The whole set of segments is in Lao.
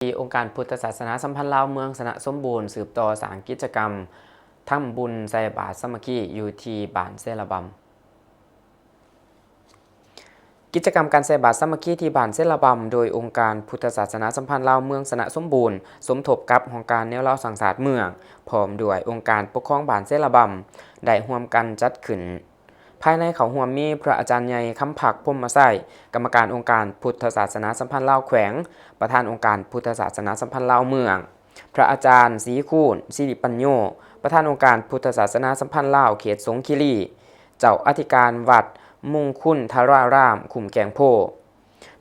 ທີ່ອົງການພຸດທະສາສະໜາສຳພັນລາວເມືອງຊະນະສົມບູນ ສືບຕໍ່ສ້າງກິດຈະກຳທຳບຸນໃສ່ບາດສາມັກຄີຢູ່ທີ່ບ້ານເຊລະບຳ. ກິດຈະກຳການໃສ່ບາດສາມັກຄີທີ່ບ້ານເຊລະບຳ ໂດຍອົງການພຸດທະສາສະໜາສຳພັນລາວເມືອງຊະນະສົມບູນ ສົມທົບກັບຫ້ອງການແນວລາວສ້າງຊາດເມືອງ ພ້ອມດ້ວຍອົງການປົກຄອງບ້ານເຊລະບຳ ໄດ້ຮ່ວມກັນຈັດຂຶ້ນ. ພາຍໃນເຂົ້າຮ່ວມມີພະອາຈານໃຫຍ່ ຄຳພັກ ພົມມະໄຊ ກຳມະການອົງການພຸດທະສາສະໜາສຳພັນລາວແຂວງ, ປະທານອົງການພຸດທະສາສະໜາສຳພັນລາວເມືອງ, ພະອາຈານ ສີຄູນ ສິລິປັນໂຍ ປະທານອົງການພຸດທະສາສະໜາສຳພັນລາວເຂດສົງຄີລີ, ເຈົ້າອະທິການວັດມຸງຄຸນທະລາລາມ ຄຸ້ມແກ້ງໂພ.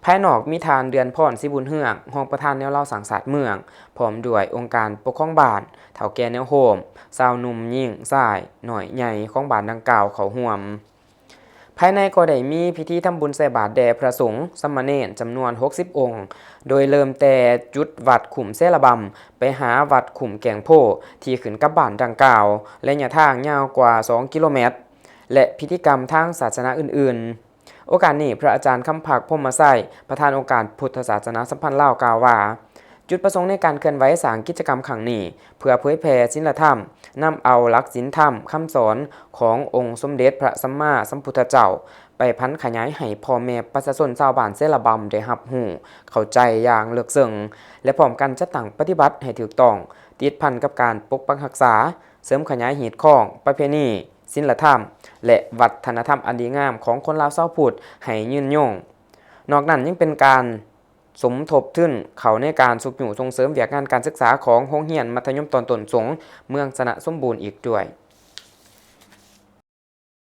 ພາຍນອກມີທ່ານ ເດືອນພອນ ສີບຸນເຮືອງ ຮອງປະທານແນວລາວສ້າງຊາດເມືອງ ພ້ອມດ້ວຍອົງການປົກຄອງບ້ານ, ເຖົ້າແກ່ແນວໂຮມ, ຊາວໜຸ່ມ, ຍິງ, ຊາຍ, ນ້ອຍ, ໃຫຍ່ ຂອງບ້ານດັ່ງກ່າວເຂົ້າຮ່ວມ. ພາຍໃນກໍໄດ້ມີພິທີທຳບຸນໃສ່ບາດແດ່ພະສົງ, ສາມະເນນ ຈຳນວນຫົກສິບອົງ, ໂດຍເລີ່ມແຕ່ຈຸດວັດຄຸ້ມເຊລະບຳ ໄປຫາວັດຄຸ້ມແກ້ງໂພ ທີ່ຂຶ້ນກັບບ້ານດັ່ງກ່າວ, ໄລຍະທາງຍາວກວ່າສອງກິໂລແມັດ ແລະ ພິທີກຳທາງສາສະໜາອື່ນໆ. ໂອກາດນີ້ ພະອາຈານ ຄຳພັກ ພົມມະໄຊ ປະທານອົງການພຸດທະສາສະໜາສຳພັນລາວ ກ່າວວ່າ ຈຸດປະສົງໃນການເຄື່ອນໄຫວສ້າງກິດຈະກຳຄັ້ງນີ້ ເພື່ອເຜີຍແຜ່ສິນລະທຳ, ນຳເອົາຫຼັກສິນທຳ, ຄຳສອນຂອງອົງສົມເດັດພະສຳມາສຳພຸດທະເຈົ້າ ໄປຜັນຂະຫຍາຍໃຫ້ພໍ່ແມ່ປະຊາຊົນຊາວບ້ານເຊລະບຳໄດ້ຮັບຮູ້ເຂົ້າໃຈຢ່າງເລິກເຊິ່ງ ແລະ ພ້ອມກັນຈັດຕັ້ງປະຕິບັດໃຫ້ຖືກຕ້ອງ, ຕິດພັນກັບການປົກປັກຮັກສາ, ເສີມຂະຫຍາຍຮີດຄອງ, ປະເພນີ, ສິນລະທຳ ແລະ ວັດທະນະທຳອັນດີງາມຂອງຄົນລາວຊາວພຸດໃຫ້ຍືນຍົງ. ນອກນັ້ນຍັງເປັນການ ສົມທົບທຶນເຂົ້າໃນການຊຸກຍູ້ສົ່ງເສີມວຽກງານການສຶກສາຂອງໂຮງຮຽນມັດທະຍົມຕອນຕົ້ນສົງເມືອງຊະນະສົມບູນອີກດ້ວຍ.